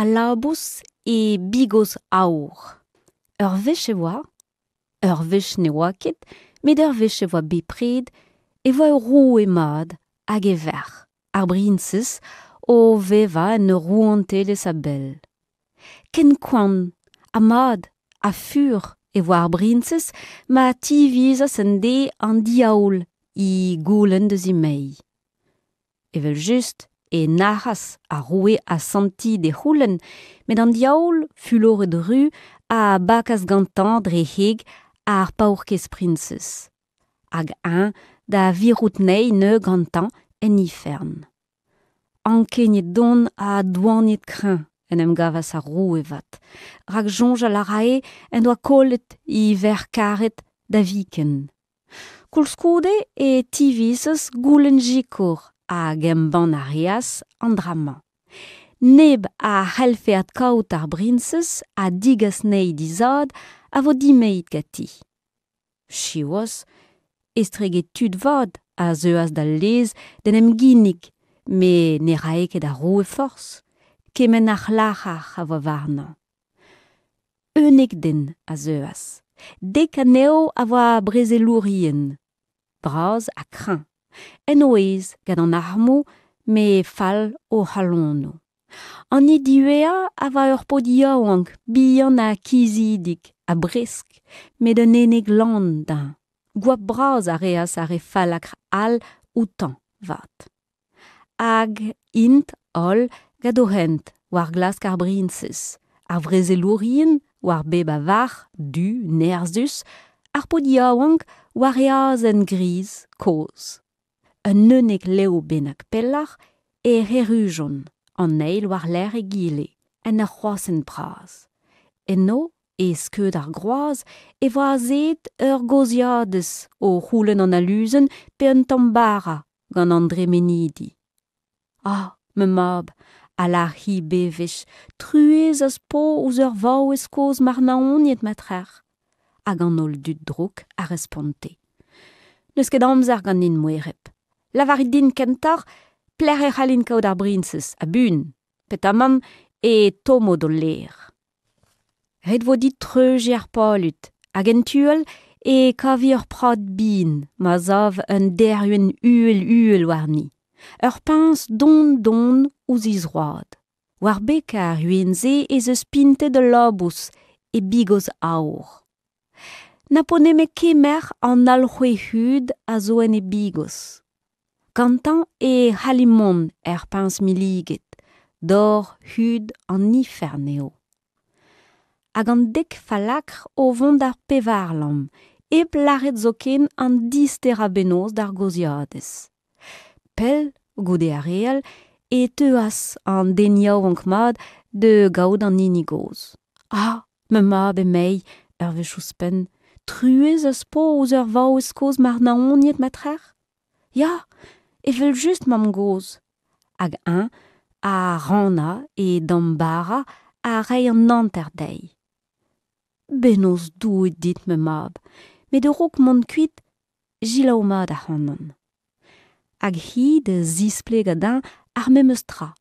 Al labous e bigos aour. Ur wech e oa, ur wech ne oa ket, met ur wech e oa bepred, e oa ur roue mat hag e verc'h, ar briñsez, o vevañ en ur rouantelezh a-bell. Ken koant ha mat ha fur e oa ar briñsez ma tivizas un deiz an diaoul he goulenn da zimeiñ. Evel-just e nac'has ar roue asantiñ d'e c'houlenn met an diaoul, fuloret-ru, a bakas gantañ dre heg ar paourkaezh priñsez. Hag eñ da virout anezhi neuze gantañ en ifern. Ankeniet-don ha doaniet-kreñv en em gavas ar roue 'vat, rak soñjal a rae en doa kollet e verc'h karet da viken. Koulskoude e tivizas goulenn sikour hag embann a reas an dra-mañ. Neb a c'hellfe adkaout ar briñsez ha degas anezhi d'he zad a vo dimezet ganti. Siwazh, estreget tud vat a zeuas d'al lez d'en em ginnig met ne rae ket ar roue forzh, kement a c'hlac'har a oa warnañ. 11 den a zeuas, dek anezho a oa brezelourien, bras ha kreñv, en o aez gant an armoù met fall o c'halonoù. An hini diwezhañ a oa ur paotr yaouank bihan ha kizidik ha bresk, met un ene glan dezhañ. Goap bras a reas ar re fallakr all outañ 'vat. Hag int holl gant o hent war-glask ar briñsez, ar vrezelourien war bep a varc'h du nerzhus, ar paotr yaouank war e azen griz kozh. Un 11 lev bennak pelloc'h ec'h errujont, an eil war-lerc'h egile, en ur c'hroashent bras. Eno, e skeud ar groaz, e voa azeet ur gozhiadez o c'houlenn an aluzenn pe un tamm bara gant an dremenidi. Ah, ma mab, a lâr-hi bewech, truez az po ouzh ur vaouez kozh marnaoniet ma trec'h. Hag an holl dud drouk a responte. N'eus ket amzer ganin, moereb. Lavarit din kentoc'h pelec'h e c'hallin kaout ar briñsez, ha buan, petamant e tommo d'ho lêr. Ret 'vo dit treuziñ ar palud, hag en tu all e kavi ur prad bihan ma sav un dervenn uhel-uhel warni, ur puñs don-don ouzh he zroad. War beg ar c'hwenn-se ez eus pintet ul labous e bigos aour. Na po nemet kemer an alc'hwez-hud a zo en e bigos. Gantañ e c'halli mont er puñs milliget, dor hud an ifern eo. Hag an dek fallakr o vont d'ar pevarlamm, hep lâret zoken an disterañ bennozh d'ar gozhiadez. Pell goude ar re all e teuas an den yaouank mat da gaout an hini gozh. Ah, ma mab emei, ur wech ouzhpenn, truez az po ouzh ur vaouez kozh marnaoniet ma trec'h? Ya, evel-just, mamm-gozh. Hag eñ ha rannañ e damm bara ha reiñ an hanter dezhi. Bennozh Doue dit, ma mab, met a-raok mont kuit, selaou mat ac'hanon. Hag hi da zisplegañ dezhañ ar memes tra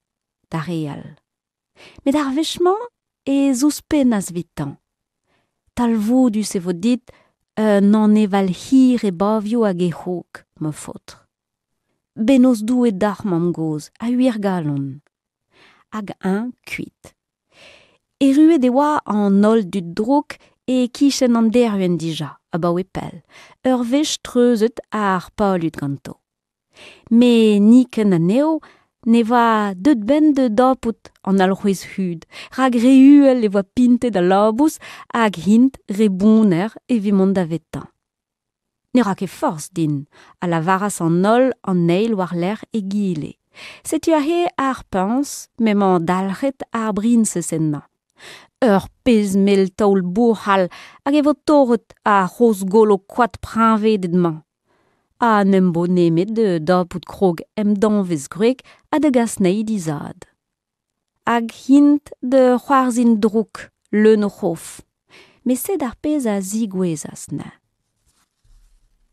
d'ar re all. Met ar wech-mañ ez ouzhpennas evitañ. Talvoudus e vo dit un aneval hir e bavioù hag e c'hog, ma faotr. Bennozh Doue deoc'h, mamm-gozh, a wir galon. Hag eñ kuit. Erruet e oa an holl dud drouk e-kichen an dervenn dija, abaoe pell, ur wech treuzet ar palud ganto. Met nikun anezho ne oa deuet 'benn da dapout an alc'hwez hud, rak re uhel e oa pintet al labous hag int re bonner evit mont davetañ. Ne ra ket forzh din, a lavaras an holl an eil war-lerc'h egile. Setu aze ar puñs m'emañ dalc'het ar briñsez ennañ. Ur pezh mell taol bouc'hal hag e vo torret ar c'hozh golo koad preñvedet-mañ. Ha n'em bo nemet da dapout krog em danvez gwreg ha da gas anezhi d'he zad. Hag int da c'hoarzhin drouk, leun o c'hof. Met sed ar pezh a zigouezhas neuze.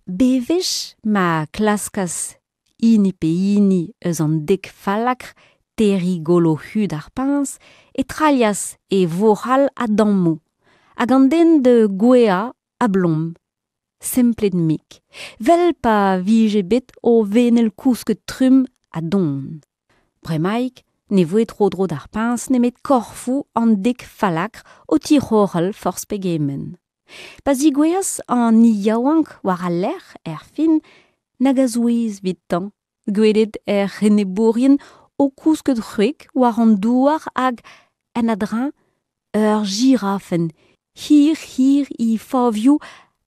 Bewech ma klaskas hini pe hini eus an dek fallakr terriñ golo hud ar puñs e trailhas e vouc'hal a-dammoù, hag an den da gouezhañ a-blom, semplet-mik, 'vel pa vije bet o venel kousket trumm ha don. Bremaik ne voe tro-dro d'ar puñs nemet korfoù an dek fallakr o tic'horrel forzh pegement. Pa zigouezhas an hini yaouank war al lec'h, erfin, nag a souezh evitañ gwelet hec'h enebourien o kousket c'hwek war an douar hag, en a-dreñv, ur jirafenn hir-hir he favioù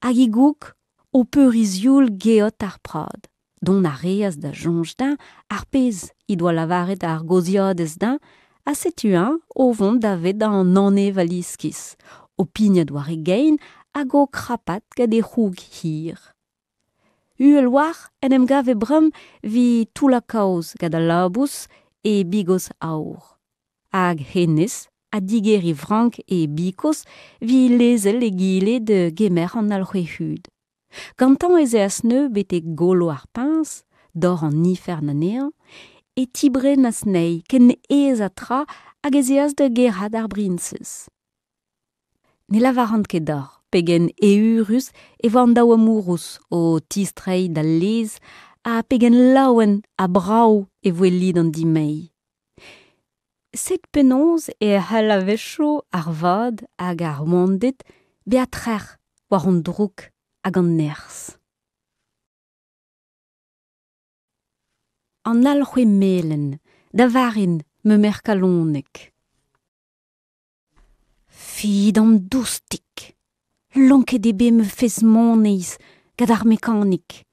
hag he goûg o peuriñ sioul geot ar prad. Dont a reas da soñj dezhañ ar pezh he doa lavaret ar gozhiadez dezhañ ha setu-eñ o vont davet an aneval iskis, o pignat war e gein hag o krapat gant e c'hoûg hir. Uhel-walc'h en em gave bremañ evit toullañ kaoz gant al labous e bigos aour. Hag hennezh ha digeriñ frank e bikos evit lezel egile da gemer an alc'hwez-hud. Gantañ ez eas neuze betek golo ar puñs, dor an ifern anezhañ, e tibrennas anezhi ken aes ha tra hag ez eas da gerc'hat ar briñsez. Ne lavaran ket deoc'h pegen eürus e voa an daou amourouz o tistreiñ d'al lez ha pegen laouen ha brav e voe lid an dimeilh. Sed penaos e c'hall a-wechoù ar vad hag ar rouanded bezañ trec'h war an droug hag an nerzh. An alc'hwez melen, da Varin, ma merc'h kalonek. Fidamdoustik! Lonket eo bet ma fezh moneiz gant ar mekanik,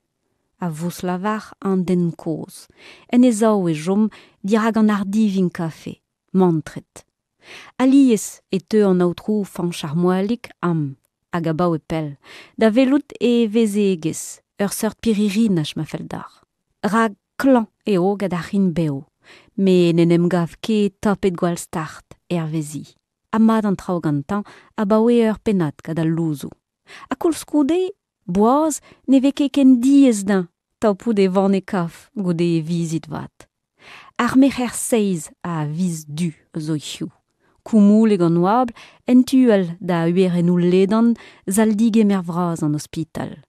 a vouslavar an den kozh. En e sav e chom dirak an ardivink-kafe, mantret. Alies e teu an aotrou Fañch ar Moalig amañ, hag abaoe pell, da welout e vezegez, ur seurt pirc'hirinaj ma fell deoc'h. Rak klañv eo gant ar c'hrign-bev, met n'en em gav ket tapet gwall start hervezi. Ha mat an traoù gantañ abaoe ur pennad gant al louzoù. Ha koulskoude, boaz ne vez ket ken diaes dezhañ tapout e vanne kaf goude e vizit vat. Ar merc'her seizh a viz Du a zo hiziv. Koumoulek an oabl en tu all da werennoù ledan sal-digemer vras an ospital.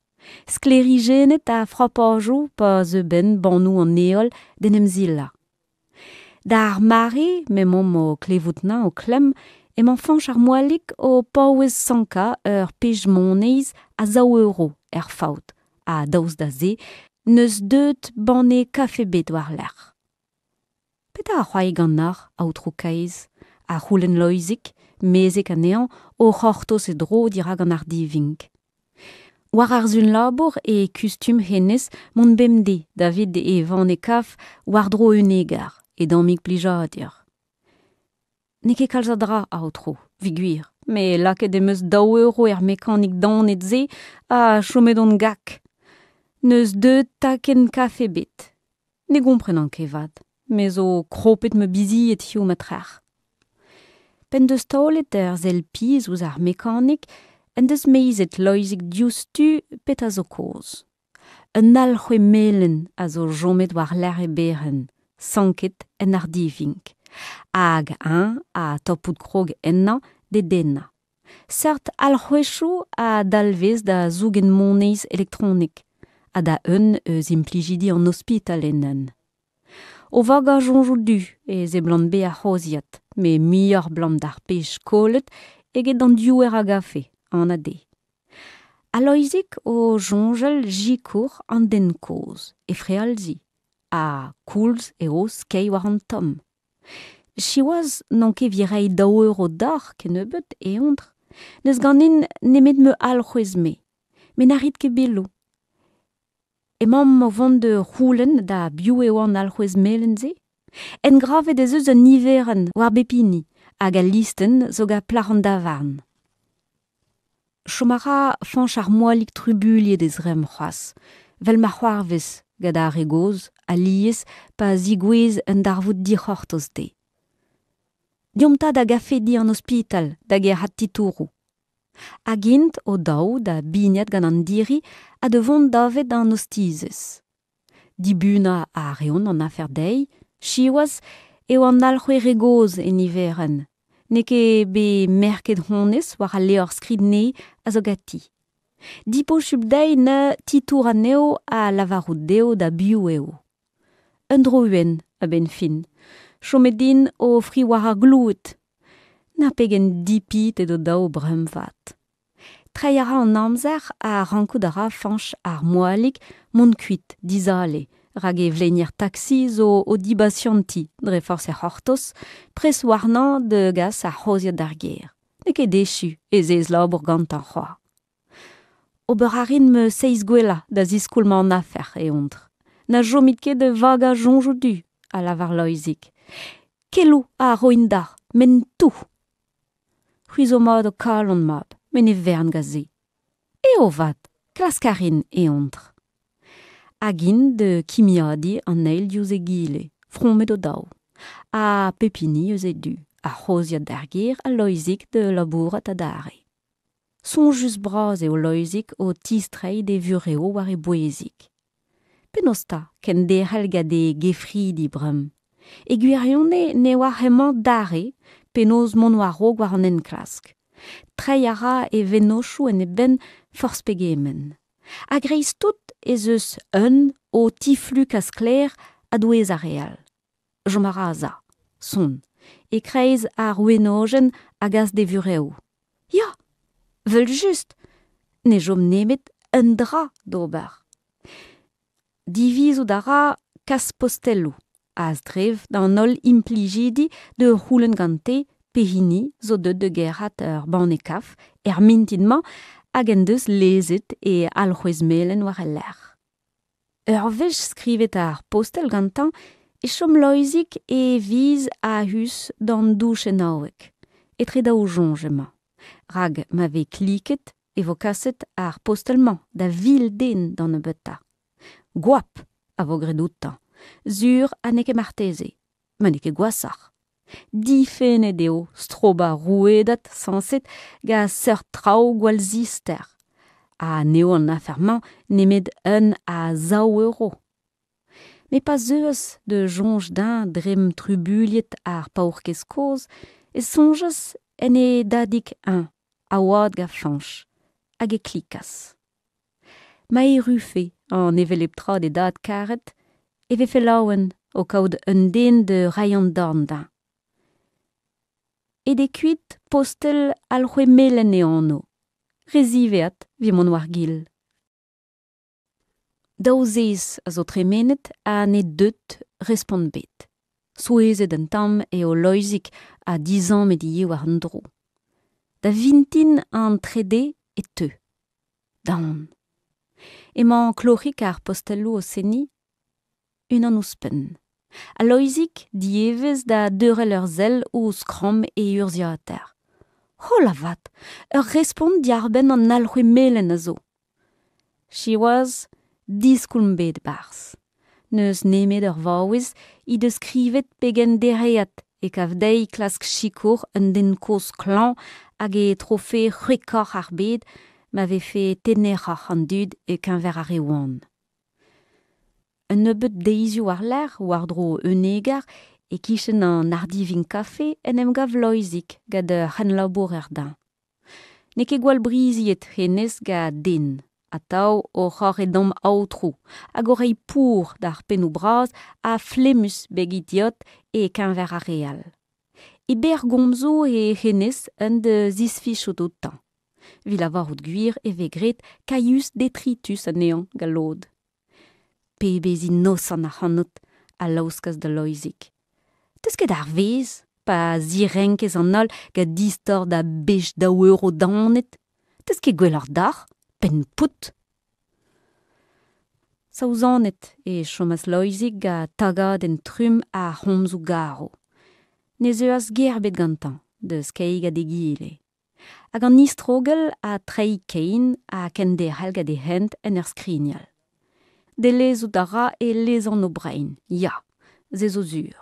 Sklêrijennet a frapajoù pa zeu 'benn bannoù an heol d'en em silañ. D'ar mare m'emaomp o klevout 'nañ o klemm emañ Fañch ar Moalig o paouez sankañ ur pezh moneiz a zaou euro er faout ha daoust da se n'eus deuet banne kafe ebet war-lerc'h. Petra a c'hoari ganeoc'h, aotrou kaezh? a c'houlenn Loeizig, mezeg anezhañ, o c'hortoz e dro dirak an ardivink. War ar sun-labour e kustum hennezh mont bemdez davit e vanne kaf war-dro unnek eur, e dammig plijadur. N'eo ket kalz a dra, aotrou, evit gwir, met lakaet em eus daou euro er mekanik daonet-se ha chomet on gak. N'eus deuet takenn kafe ebet. Ne gomprenan ket 'vat, me zo kropet ma bizied hiziv ma trec'h. P'en deus taolet ur sell pizh ouzh ar mekanik en deus meizet Loeizig diouzhtu petra zo kaoz. Un alc'hwez melen a zo chomet war-lerc'h e berenn, sanket en ardivink. Hag eñ ha tapout krog ennañ d'e dennañ. Seurt alc'hwezioù a dalvez da zougen moneiz elektronek ha da un eus implijidi an ospital en-eeun. O vagañ soñjoù du e seblant bezañ ar c'hozhiad, met muioc'h 'blam d'ar pezh kollet eget d'an diouer a gafe, anat eo. Ha Loeizig o soñjal sikour an den kozh, e frealziñ, ha koulz eo skeiñ war an tomm. Siwazh n'on ket evit reiñ daou euro deoc'h kennebeut, eontr. N'eus ganin nemet ma alc'hwez-me. Met na rit ket biloù. Emaomp o vont da c'houlenn da biv eo an alc'hwez melen-se. Engravet ez eus un niverenn war bep hini hag al listenn zo gant plac'h an davarn. Chom a ra Fañch ar Moalig trubuilhet e zremm c'hoazh, 'vel ma c'hoarvez gant ar re gozh alies pa zigouez un darvoud dic'hortoz dezhe. Deomp 'ta da gafedi an ospital da gerc'hat titouroù. Hag int o-daou da bignat gant an diri ha da vont davet an ostizez. Dibunañ a reont an afer dezhi, siwazh eo an alc'hwez re gozh e niverenn. N'eo ket bet merket honnezh war al levr-skrid nevez a zo ganti. Dibosupl dezhi neuze titour anezho ha lavarout dezho da biv eo. Un dro-wenn a-benn fin. Chomet int o fri war ar gloued. Na pegen dipitet o-daou bremañ 'vat. Treiñ a ra an amzer ha rankout a ra Fañch ar Moalig mont kuit dizale rak e vlenier taksi zo o dibasiantiñ dre forzh e c'hortoz, pres warnañ da gas ar c'hozhiad d'ar gêr. N'eo ket echu e zeiz labour gantañ c'hoazh. Ober a rin ma seizh gwellañ da ziskoulmañ an afer, eontr. Na chomit ket da vagañ soñjoù du, a lavar Loeizig. Keloù a roin deoc'h, m'en tou. C'hwi zo mat ho kalon, mab, met ne vern gant se. Eo 'vat, klask a rin, eontr. Hag int da kimiadiñ an eil diouzh egile, fromet o-daou. Ha pep hini eus e du, ar c'hozhiad d'ar gêr ha Loeizig da labourat adarre. Soñjus-bras eo Loeizig o tistreiñ d'e vurev war e bouezig. Penaos 'ta kenderc'hel gant e gefridi bremañ? E gwirionez ne oar hemañ dare penaos mont war-raok war an enklask. Treiñ a ra e vennozhioù en e benn forzh pegement. A-greiz-tout ez eus un o tiflukañ sklaer a-douez ar re all. Chom a ra a-sav, sonn, e-kreiz ar wenojenn a gas d'e vurev. Ya, 'vel-just, ne chom nemet un dra d'ober. Divizout a ra kas posteloù a-strev d'an holl implijidi da c'houlenn gante pehini zo deuet da gerc'hat ur banne kaf er mintin-mañ hag en deus lezet e alc'hwez melen war e lerc'h. Ur wech skrivet ar postel gantañ e chom Loeizig e viz a-us d'an douchennaoueg. Etre daou soñj emañ. Rak ma vez kliket e vo kaset ar postel-mañ da vil den d'an nebeutañ. Goap a vo graet outañ, sur ha n'eo ket marteze, ma n'eo ket gwashoc'h. Difennet eo strobañ rouedad sañset gant seurt traoù gwall zister. Ha n'eo an afer-mañ nemet un a zaou euro. Met pa zeuas da soñj dezhañ dremm trubuilhet ar paourkaezh kozh e soñjas en e dadig-eñ a oad gant Fañch hag e klikas. Ma errufe an hevelep tra d'e dad karet e vefe laouen o kaout un den da reiñ an dorn dezhañ. Aet eo kuit postel alc'hwez melen e anv. Re ziwezhat evit mont war-gil. Daou zez a zo tremenet ha n'eo deut respont ebet. Souezhet un tamm eo Loeizig ha dizammet ivez war an dro. Da vintin an trede e teu. Daon. Emañ kloc'hig ar posteloù o seniñ, unan ouzhpenn. Ha Loeizig dievezh da deurel ur sell ouzh skramm e urzhiataer. Holl avat, ur respont diàr-benn an alc'hwez melen a zo. Siwazh, diskoulm ebet e-barzh. N'eus nemet ur vaouez he deus skrivet pegen dereat e kav dezhi klask sikour un den kozh klañv hag e trofe c'hwekoc'h ar bed ma vefe teneroc'h an dud e-keñver ar re wan. Un nebeud deizioù war-lerc'h, war-dro unnek eur, e-kichen an ardivink-kafe en em gav Loeizig gant ur c'henlabourer dezhañ. N'eo ket gwall briziet hennezh gant den, atav oc'h ober e damm aotrou hag o reiñ pour d'ar pennoù bras ha flemmus beg e diod e-keñver ar re all. E berr gomzoù eo hennezh un da zisfichout outañ. Evit lavarout gwir e vez graet Caius Detritus anezhañ gant lod. Pebezh inosant ac'hanout, a laoskas da Loeizig. 'Teus ket ar vezh pa zirenkez an holl gant distor da bech daou euro daonet? 'Teus ket gwelloc'h deoc'h, penn pout? Saouzanet e chomas Loeizig gant tagadenn trumm ar c'homzoù garv. Ne zeuas ger ebet gantañ da skeiñ gant egile. Hag an istrogell ha treiñ kein ha kenderc'hel gant e hent en ur skrignal. Dellezout a ra e lezanv brein, ya, se zo sur.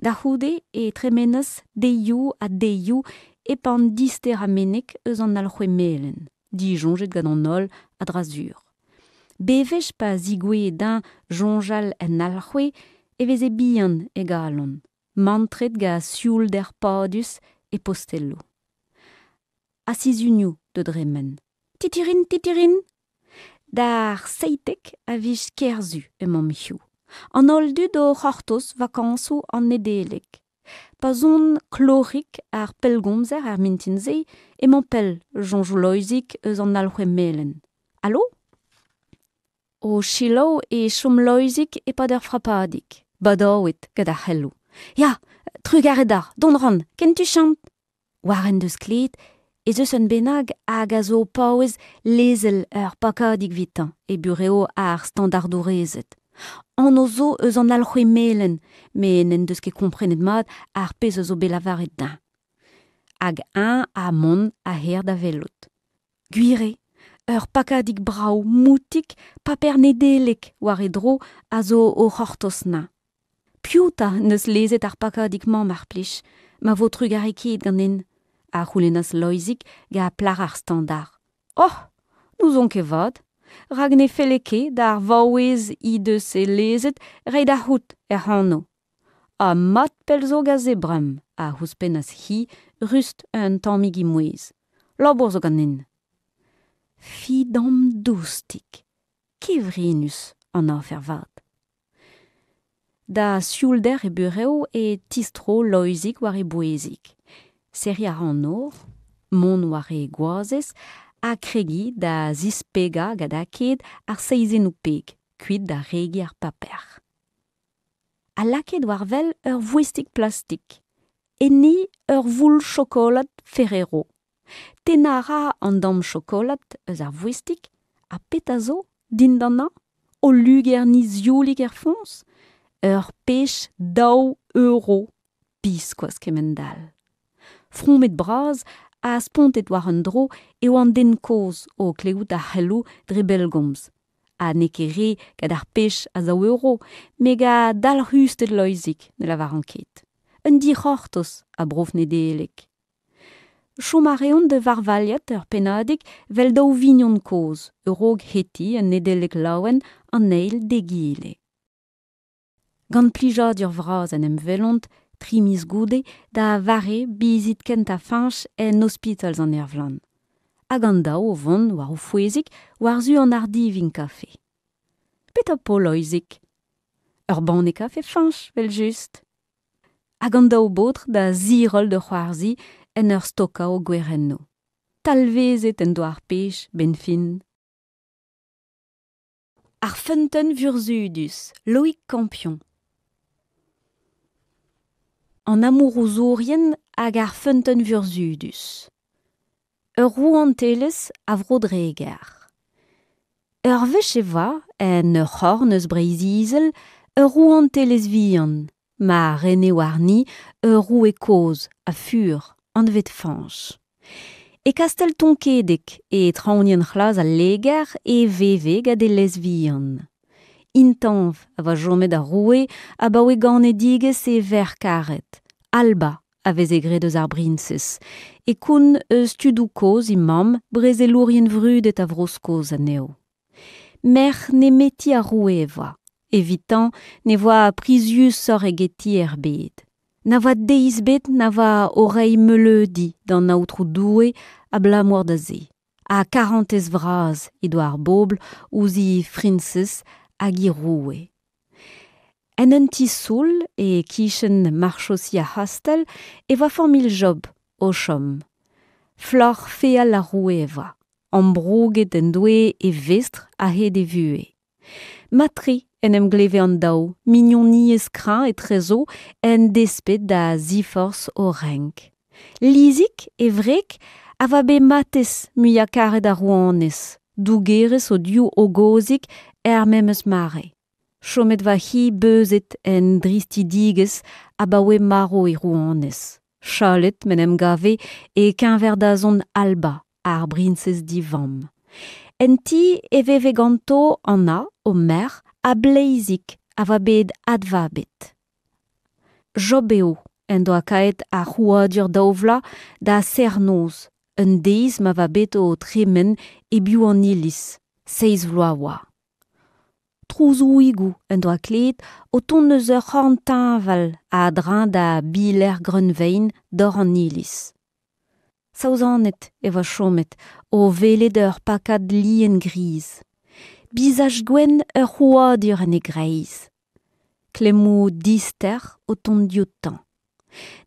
Da c'houde e tremenas deioù ha deioù hep an disterañ meneg eus an alc'hwez melen, disoñjet gant an holl a-dra-sur. Bewech pa zigouezhe dezhañ soñjal en alc'hwez e veze bihan e galon. mantret gant sioulder padus e posteloù. Ha sizhunioù da dremen. Titirin, titirin! D'ar 17 a viz Kerzu emaomp hiziv. An holl dud o c'hortoz vakañsoù an Nedeleg. Pa son kloc'hig ar pellgomzer er mintin-se emañ pell soñjoù Loeizig eus an alc'hwez melen. Alo? O selaou e chom Loeizig e-pad ur frapadig, badaouet gant ar c'heloù. Ya, trugarez deoc'h, dont 'ran, ken tuchant. War en deus klevet ez eus un bennak hag a zo o paouez lezel ur pakadig evitañ e burev ar standardourezed. Anv zo eus an alc'hwez melen, met n'en deus ket komprenet mat ar pezh a zo bet lavaret dezhañ. Hag eñ ha mont a-herr da welout. Gwir eo, ur pakadig brav moutik paper Nedeleg war e dro a zo o c'hortoz 'na. Piv 'ta 'n eus lezet ar pakadig-mañ mar plij, ma vo trugarekaet ganin? a c'houlennas Loeizig gant plac'h ar Standard. Oh, n'ouzon ket 'vat, rak ne felle ket d'ar vaouez he deus e lezet reiñ da c'hoût hec'h anv. Ha mat pell zo gant se bremañ, a ouzhpennas-hi rust un tammig he mouezh. Labour zo ganin. Fidamdoustik, kevrinus an afer vat. Da sioulder e burev e tistro Loeizig war e bouezig. Serriñ a ra an nor, mont war e goazez ha kregiñ da zispegañ gant aked ar seizennoù-peg kuit da regiñ ar paper. Ha lakaet war wel ur voestig plastik, enni ur voul chokolad Ferrero. Tennañ a ra an damm chokolad eus ar voestig ha petra zo dindanañ? O lugerniñ sioulik er foñs? Ur pech daou euro! Biskoazh kemend-all. Fromet-bras ha spontet war un dro eo an den kozh o klevout ar c'heloù dre bellgomz. Ha n'eo ket re gant ar pech a zaou euro, met gant dalc'husted Loeizig ne lavaran ket. Un dic'hortoz a brof Nedeleg. Chom a reont da varvailhat ur pennadig 'vel daou vignon kozh a-raok hetiñ un Nedeleg laouen an eil d'egile. Gant plijadur vras en em welont tri miz goude da vare bizit kentañ Fañch en ospital Sant-Ervlan. Hag an daou o vont war o fouezig war-zu an ardivink-kafe. Petra 'po, Loeizig? Ur banne kafe Fañch, evel-just. Hag an daou baotr da ziroll da c'hoarzhiñ en ur stokañ o gwerennoù. Talvezet en doa ar pech 'benn fin. Ar feunteun vurzhudus, Loig Campion. An amourouzourien hag ar feunteun vurzhudus. Ur rouantelezh a Vro-Dreger. Ur wech e oa, en ur c'horn eus Breizh-Izel, ur rouantelezh vihan, ma rene warni ur roue kozh ha fur anvet Fañch. E kastell Tonkedeg, e traoñienn c'hlas al Leger, e veve gant e lez vihan. Intañv a oa chomet ar roue abaoe ganedigezh e verc'h karet, Alba a veze graet eus ar briñsez, e koun eus tudoù kozh he mamm, brezelourien vrudet a Vro-Skos anezho. Merc'h nemeti ar roue e oa. Evitañ ne voa priziusoc'h egeti er bed. Na voa deiz ebet na voa o reiñ meuleudi d'an Aotrou Doue abalamour da se. Ha karantez vras he doa ar bobl ouzh he friñsez hag he roue. En un ti-soul e-kichen marchosi ar c'hastell e voa familh Job o chom. Floc'h feal ar roue e voa. Ambrouget en doe e vestr a-hed e vuhez. Mat-tre en em gleve an daou, mignoniezh kreñv etrezo en desped da ziforzh o renk. Lizig, e wreg, a oa bet matezh muiañ-karet ar rouanez, dougerez o div hogozik er memes mare. Chomet oa-hi beuzet en dristidigezh abaoe marv e rouanez, chalet m'en em gave e-keñver dazont Alba, ar briñsez divamm. En ti e veve ganto Anna, o merc'h, ha Bleizig, a oa bet advabet. Job eo en doa kaeet ar c'hrouadur daou vloaz da serr-noz, un deiz ma oa bet o tremen e-biou an iliz, seizh vloaz oa. trouzouigoù en doa klevet o tont eus ur c'horn teñval a-dreñv da biler greunvein dor an iliz. Saouzanet e oa chomet o welet ur pakad lien griz. Bizaj gwenn ur c'hrouadur en e greiz. Klemmoù dister o tont dioutañ.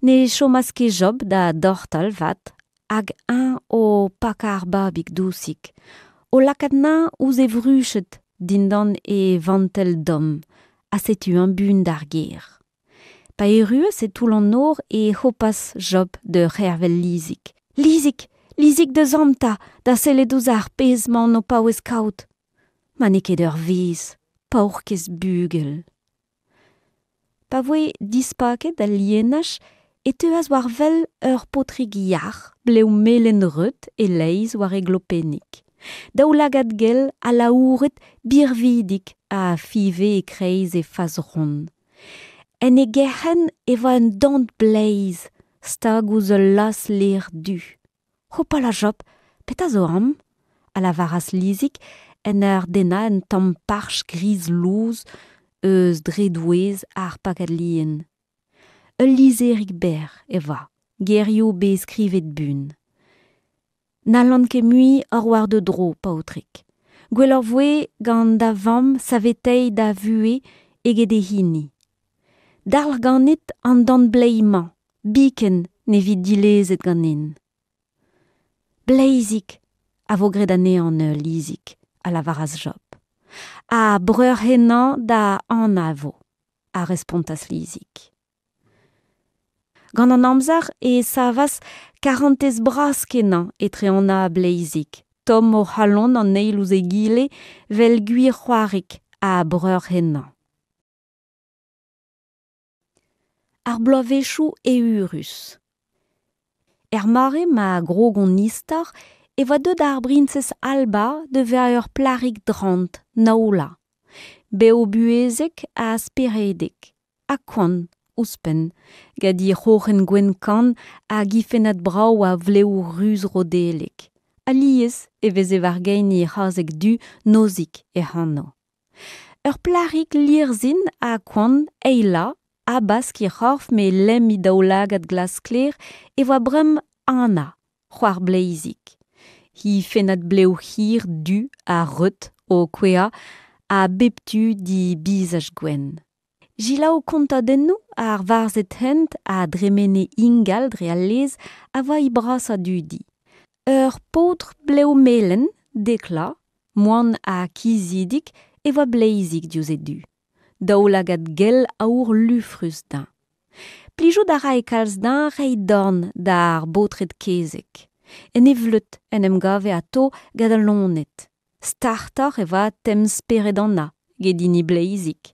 Ne chomas ket Job da dortal 'vat hag eñ o pakañ ar babig dousik, o lakaat 'nezhañ ouzh e vruched dindan e vantell domm, ha setu-eñ buan d'ar gêr. Pa erruas e toull an nor e hopas Job da c'hervel Lizig. Lizig! Lizig deus amañ 'ta da sellet ouzh ar pezh 'maon o paouez kaout. Ma n'eo ket ur vezh, paourkaezh bugel. Pa voe dispaket al lienaj e teuas war wel ur paotrig yac'h, blev melen-reut e-leizh war e glopennig. Daoulagad gell alaouret birvidik a fiñve e-kreiz e fas ront. En e gerc'henn e oa un dant bleiz stag ouzh ul las-lêr du. Hopala Job, petra zo amañ ? a lavaras Lizig en ur dennañ un tamm parch gris lous eus dre-douez ar pakad lien. Ul lizherig berr e oa, gerioù bet skrivet buan. N'hallan ket mui ober war da dro, paotrig. Gwelloc'h 'voe gant da vamm saveteiñ da vuhez eget he hini. Dalc'h ganit an dant-bleiz-mañ, biken ne vi dilezet ganin. Bleizig a vo graet anezhañ neuze Lizig, a lavaras Job. Ha breur henañ da Anna e vo, a respontas Lizig. Gant an amzer e savas karantez bras-kenañ etre Anna ha Bleizig, tomm o c'halon an eil ouzh egile 'vel gwir c'hoarig ha breur henañ. Ar bloavezhioù eürus. Er mare ma grog hon istor e oa deuet ar briñsez Alba da vezañ ur plac'hig drant, naoulañ. Bev-buhezek ha speredek, ha koant ouzhpenn, gant he c'hroc'hen gwenn-kann hag he fennad brav a vlev ruz rodellek. Alies e veze war-gein he c'hazeg du Nozik hec'h anv. Ur plac'hig lirzhin ha koant Eila, habask he c'horf met lemm he daoulagad glas-sklaer, e oa bremañ Anna, c'hoar Bleizig. He fennad blev hir du ha reut o kouezhañ a bep tu d'he bizaj gwenn. Selaou kontadennoù ar varzhed-hent a dremene ingal dre al lez a oa he brasañ dudi. Ur paotr blev melen, Dekla, moan ha kizidik e oa Bleizig diouzh e du. Daoulagad gell aour lufrus dezhañ. Plijout a rae kalz dezhañ reiñ dorn d'ar baotred-kezeg. En e vleud en em gave atao gant al loened. Startoc'h e oa temz-spered Anna get hini Bleizig.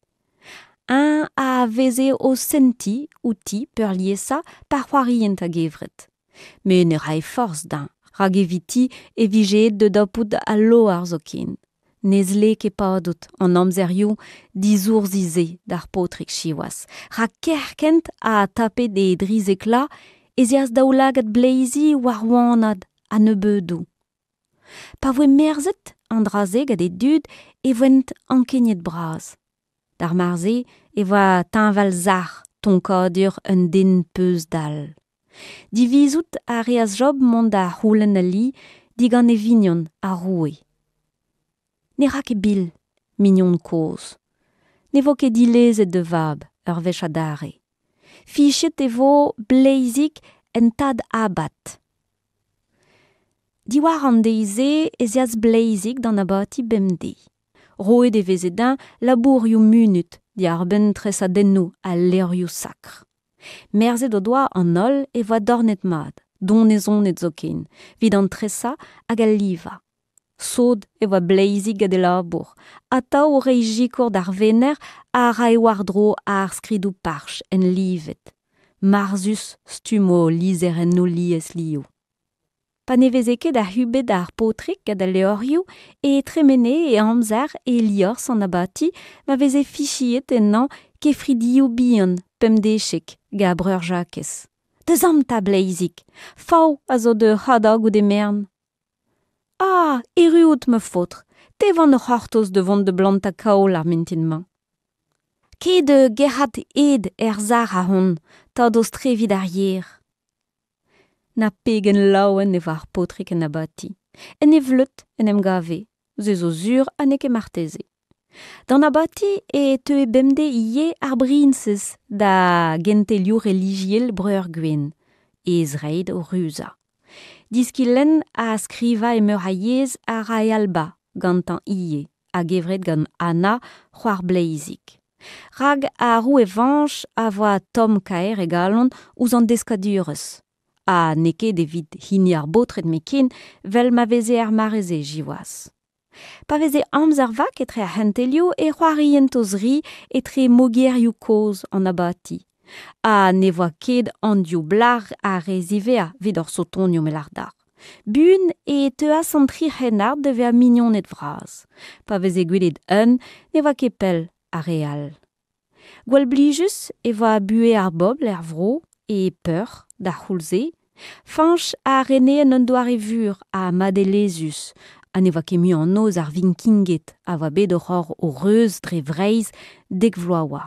Eñ a veze o sentiñ outi peurliesañ pa c'hoarient a-gevret. Met ne rae forzh dezhañ, rak eviti e vije aet da dapout al loar zoken. Ne zle ket padout an amzerioù disoursi-se d'ar paotrig siwazh, rak kerkent ha tapet e drizek vloaz ez eas daoulagad bleizi war wanaat a-nebeudoù. Pa voe merzet an dra-se gant e dud e voent ankeniet-bras. D'ar mare-se e oa teñval-sac'h tonkadur un den peuzdall. Divizout a reas Job mont da c'houlenn ali digant e vignon ar roue. Ne ra ket bil, mignon kozh. Ne vo ket dilezet da vab ur wech adarre. Fichet e vo Bleizig en tad abad. Diwar an deiz-se ez eas Bleizig d'an abati bemdez. Roet e veze dezhañ labourioù munut diàr-benn tresadennoù al levrioù sakr. Merzet o doa an holl e oa dornet mat, donezonet zoken, evit an tresañ hag al livañ. Sot e oa Bleizig gant e labour, atav o reiñ sikour d'ar venec'h a rae war-dro ar skridoù parch enlivet. Marzhus stumm o lizherennoù liesliv. Pa ne veze ket ac'hubet ar paotrig gant al levrioù e tremene e amzer e liorzh an abati ma veze fiziet ennañ kefridioù bihan pemdeziek gant breur Jakez. Deus amañ 'ta Bleizig, fav a zo da hadañ goude merenn. Ah, erru out ma faotr, Te 'van o c'hortoz da vont da blantañ kaol ar mintin-mañ. Kae da gerc'hat ed er sac'h ahont, 'ta d'o streviñ d'ar yer. Na pegen laouen e oa ar paotrig en abati. En e vleud en em gave, se zo sur ha n'eo ket marteze. D'an abati e teue bemdez ivez ar briñsez da gentelioù relijiel Breur Gwenn, he zreid o ruzañ. Deskiñ lenn ha skrivañ e meur a yezh a rae Alba gantañ ivez, a-gevret gant Anna, c'hoar Bleizig. Rak ar roue Fañch a voa tomm-kaer e galon ouzh an deskadurezh. Ha n'eo ket evit hini ar baotred 'met-ken 'vel ma veze er mare-se siwazh. Pa veze amzer vak etre ar c'hentelioù e c'hoarient o-zri etre mogerioù kozh an abati. Ha ne voa ket an div blac'h ar re ziwezhañ evit hor sotonioù me 'lâr deoc'h. Buan e teuas an tri c'hrennard da vezañ mignoned vras. Pa veze gwelet un ne voa ket pell ar re all. Gwall blijus e voa buhez ar bobl er vro, e peoc'h, d'ar c'houlz-se. Fañch a rene en un doare vur ha madelezhus, ha ne voa ket mui anv eus ar Vinkinged a voa bet oc'h ober o reuz dre Vreizh dek vloaz 'oa.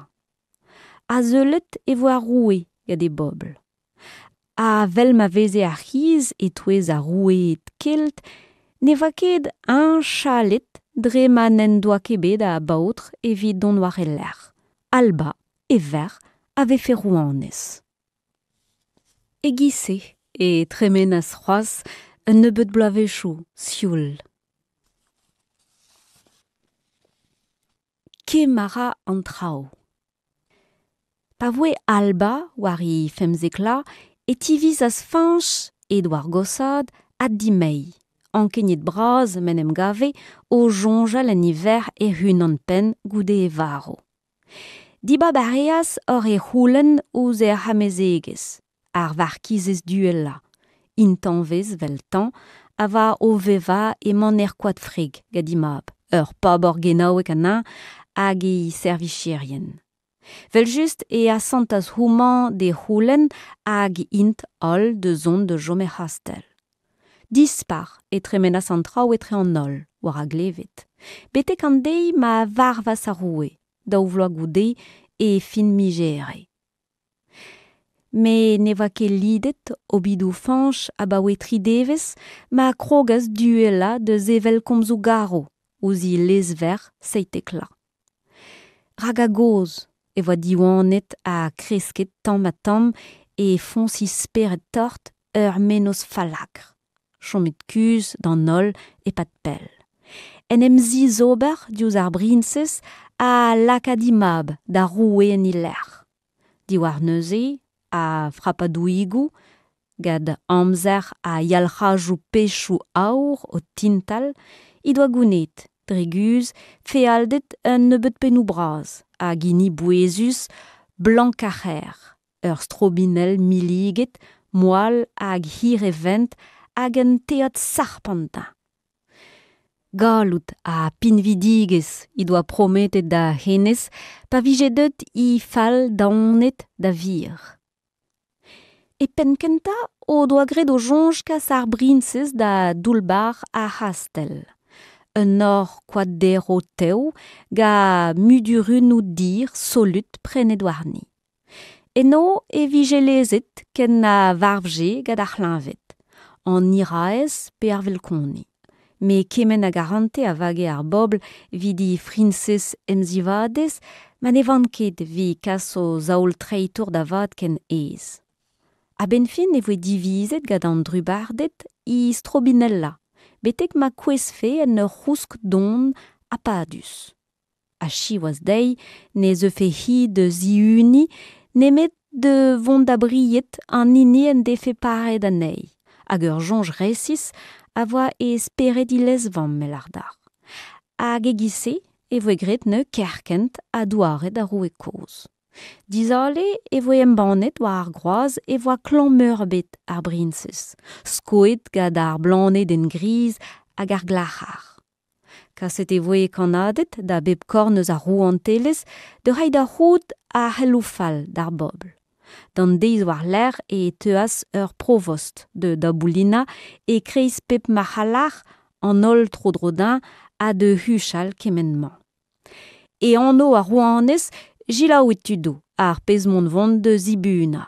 Azeulet e voe ar roue gant e bobl. Ha 'vel ma veze ar c'hiz e-touez ar roueed kelt, ne voa ket eñ chalet dre ma n'en doa ket bet a baotr evit dont war e lerc'h. Alba, e verc'h, a vefe rouanez. E-giz-se e tremenas c'hoazh un nebeud bloavezhioù sioul. Kemm a ra an traoù. Pa voe Alba war he femzek vloaz e tivizas Fañch, aet war goshaat, addimeiñ, ankeniet-bras m'en em gave o soñjal en e verc'h hec'h-unan-penn goude e varv. Dibab a reas oc'h e c'houlenn ouzh hec'h amezegez, ar varkizez duellañ, intañvez 'veltañ, a oa o vevañ e maner Koadfreg gant he mab, ur pabor genaoueg anezhañ, hag he servijerien. Evel-just e asantas homañ d'e c'houlenn hag int holl da zont da chom er c'hastell. Dispar e tremenas an traoù etre an holl, war a glevet, betek an deiz ma varvas ar roue, daou vloaz goude, e fin miz Here. Met ne oa ket lidet obidoù Fañch abaoe tri devezh ma krogas duellañ da sevel komzoù garv ouzh he lezverc'h Seitekla. Rak a-gozh e voa diwanet ha kresket tamm-ha-tamm e foñs he spered tort ur mennozh fallakr, chomet kuzh d'an holl e-pad pell. En em zizober diouzh ar briñsez ha lakaat he mab da roue en he lec'h. Diwar neuze, a-frapadoùigoù, gant amzer ha yalc'hajoù pezhioù aour o tintal, he doa gounezet, dre guzh, fealded un nebeud pennoù bras hag hini bouezus Blank-ar-C'hêr, ur strobinell milliget, moal hag hir e vent hag un teod sarpant dezhañ. Galloud ha pinvidigezh he doa prometet da hennezh pa vije deuet he fal daonet da wir. E penn-kentañ o doa graet o soñj kas ar briñsez da doull-bac'h ar c'hastell. Un nor koad-derv tev gant mudurunoù dir solut prennet warni. Eno e vije lezet ken na varvje gant ar c'hleñved, an hiraezh pe ar velkoni. Met kement a garante a vage ar bobl evit he friñsez emzivadez ma ne van ket evit kas o zaol treitour da vat ken aes. A-benn fin e voe divizet gant an drubarded he strobinellañ betek ma kouezhfe en ur c'housk don ha padus. Ha siwazh dezhi ne zeufe-hi da zihuniñ nemet da vont da bried an hini en defe paret anezhi. Hag ur soñj resis a voa e spered he lezvamm, me 'lâr deoc'h. Hag e-giz-se e voe graet neuze kerkent ha douaret ar roue kozh. Dizale e voe embannet war ar groaz e voa klañv-meurbet ar briñsez, skoet gant ar blanedenn griz hag ar glac'har. Kaset e voe kannaded da bep korn eus ar rouantelezh da reiñ da c'hoût ar c'heloù fall d'ar bobl. D'an deiz war-lerc'h e teuas ur provost da daboulinañ e-kreiz pep marc'hallac'h an holl tro-dro dezhañ ha da huchal kement-mañ. E anv ar rouanez, selaouit tudoù ar pezh m'on 'vont da zibunañ.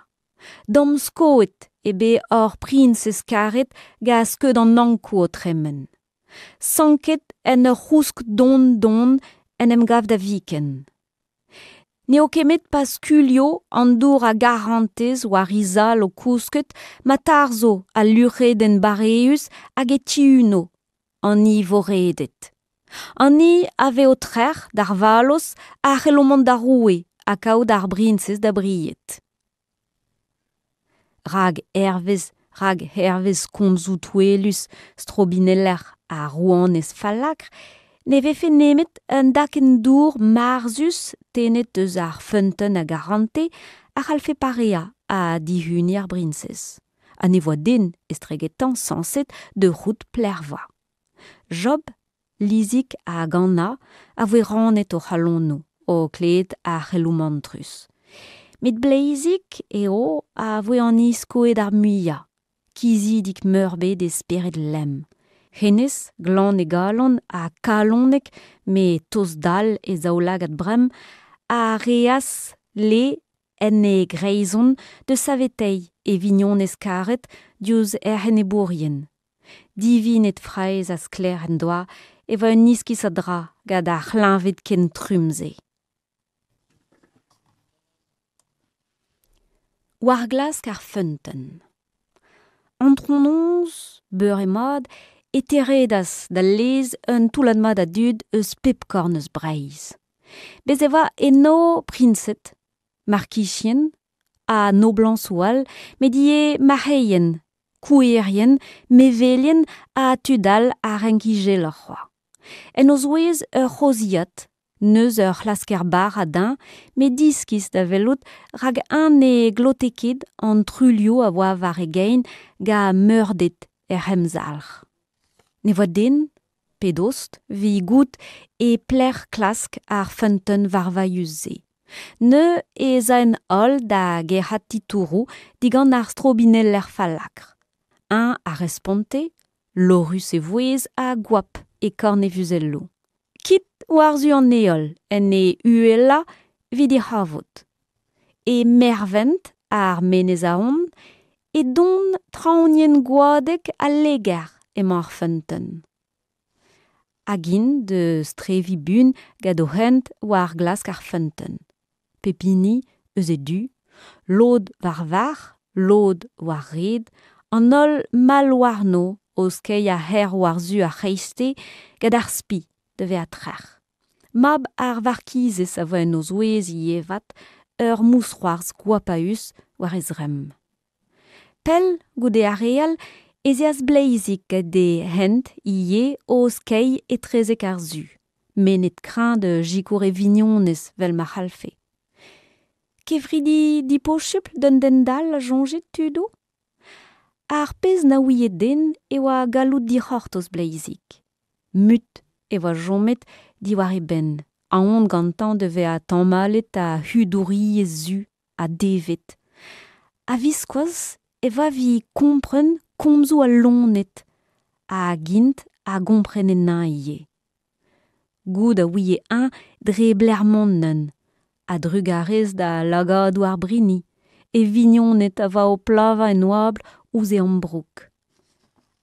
Damskoet eo bet hor priñsez karet gant skeud an Ankoù o tremen. Sanket en ur c'housk don-don en em gav da viken. N'eo ket 'met pa skuilho an dour a garantez war he zal o kousket ma tarzho al luc'hedenn bareüs hag e tihuno an hi voredet. An hi a vezo trec'h d'ar vallozh a c'hello mont da roue ha kaout ar briñsez da bried. Rak hervez rak hervez komzoù touellus strobineller ar rouanez fallakr ne vefe nemet un dakenn dour marzhus tennet eus ar feunteun a garante a c'hallfe pareañ ha dihuniñ ar briñsez. Ha ne voa den estregetañ sañset da c'hoût plerva. Job, Lizig hag Anna a voe rannet o c'halonoù o klevet ar c'heloù mantrus. Met Bleizig eo a voe an hini skoet ar muiañ, kizidik-meurbet e spered lemm. Hennezh, glan e galon ha kalonek met tost-dall e zaoulagad bremm, a reas le en e greizon da saveteiñ e vignonez karet diouzh hec'h enebourien. Divinet fraezh ha sklaer en doa e oa un iskis a dra gant ar c'hleñved ken trumm-se. War-glask ar feunteun. Antronoz, beure-mat, e teredas d'al lez un toullad mat a dud eus pep korn eus Breizh. Bez' e oa eno priñsed, markizien ha noblañsoù all, met ivez marc'heien, kouerien, mevelien ha tud all a renk izeloc'h c'hoazh. En o zouez ur c'hozhiad, N'eus ur c'hlasker-bara din, met diskis da welout rak eñ ne glote ket an truilhoù a oa war e gein gant meurded hec'h emzalc'h. Ne voa den, pe dost, evit goût e pelec'h klask ar feunteun varvailhus-se. Neuze ez aent holl da gerc'hat titouroù digant ar strobineller fallakr. Eñ a responte, lorc'hus e vouezh ha goap e korn e vuzelloù. Kit war-zu an heol en e uhelañ evit he c'havout. E mervent ar Menez-Ahont, e don traoñienn goadek al Leger emañ ar feunteun. Hag int da streviñ buan gant o hent war glask ar feunteun. Pep hini eus e du, lod war varc'h, lod war red, an holl mall warno o skeiñ a-herr war-zu ar c'hreisteiz gant ar spi da vezañ trec'h. Mab ar varkizez a voe en o zouez ivez 'vat, ur mousc'hoarzh goapaüs war e zremm. Pell goude ar re all ez eas Bleizig gant e hent ivez o skeiñ etrezek ar su, mennet kreñv da sikour e vignonez 'vel ma c'hallfe. Kefridi diposupl d'un den dall a soñjit, tudoù? Ar pezh na ouie den e oa galloud dic'hortoz Bleizig. Mut e oa chomet diwar e benn, aon gantañ da vezañ tamallet a hudouriezh zu ha devet. A-viskoazh e oa evit kompren komzoù al loened hag int a gomprene anezhañ ivez. Goût a ouie-eñ dre belec'h mont neuze, a-drugarez da lagadoù ar brini, e vignoned a oa o plavañ en oabl ouzh e ambroug.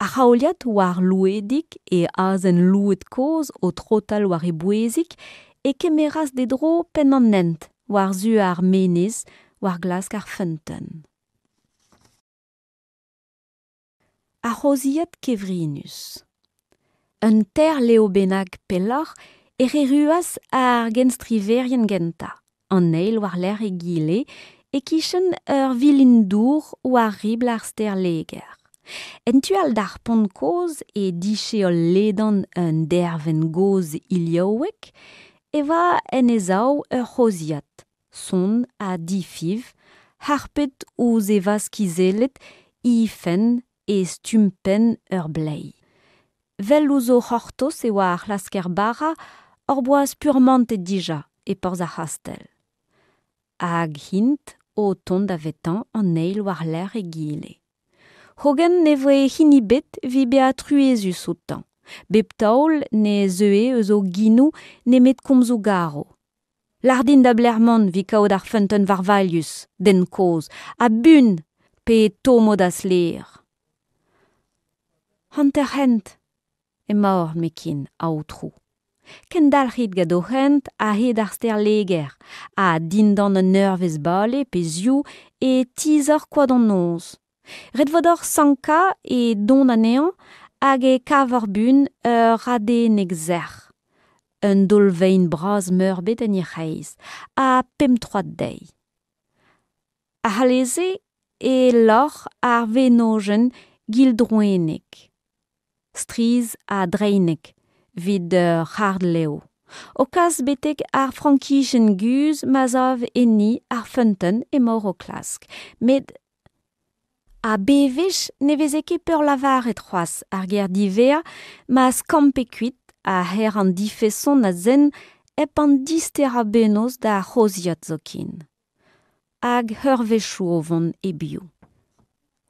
A-c'haoliad war louedig e azen louet kozh o trotal war e bouezig e kemeras d'e dro penn an hent war-zu ar menez war-glask ar feunteun. Ar c'hozhiad kevrinus. Un teir lev bennak pelloc'h ec'h erruas ar genstriverien gentañ, an eil war-lerc'h egile, e-kichen ur vilin-dour war ribl ar stêr Leger. En tu all d'ar pont kozh e disheol ledan un dervenn gozh iliaouek e oa en he sav ur c'hozhiad, sonn ha difiñv, harpet ouzh e vazh kizellet he fenn e stumm penn ur bleiz. Vel ouzh o c'hortoz e oa ar c'hlasker-bara hor boa spurmantet dija e porzh ar c'hastell. Hag int o tont davetañ an eil war-lerc'h egile. Hogen ne voe hini ebet evit bezañ truezus outañ. Bep taol ne zeue eus o ginou nemet komzoù garv. Lâr din da belec'h mont evit kaout ar feunteun varvailhus, den kozh, ha buan pe e tommo da'z lêr. Hanter-hent emaoc'h nemetken, aotrou. Kendalc'hit gant ho hent a-hed ar stêr Leger ha dindan un eurvezh bale pe ziv e tizhoc'h Koad an Noz. Ret 'vo deoc'h sankañ e don anezhañ hag e kavoc'h buan ur radenneg sec'h, un daol-vein bras-meurbet en he c'hreiz, ha pemp troad dezhi. Ac'halese e loc'h ar wenodenn gildroennek, strizh ha dreinek evit ur c'hard lev, o kas betek ar frankichenn guzh ma sav enni ar feunteun emaoc'h o klask. Met Ha bewech ne veze ket peurlavaret c'hoazh ar ger diwezhañ ma skampe kuit a-herr an difeson a zen hep an disterañ bennozh d'ar c'hozhiad zoken. Hag eurvezhioù o vont hebiou.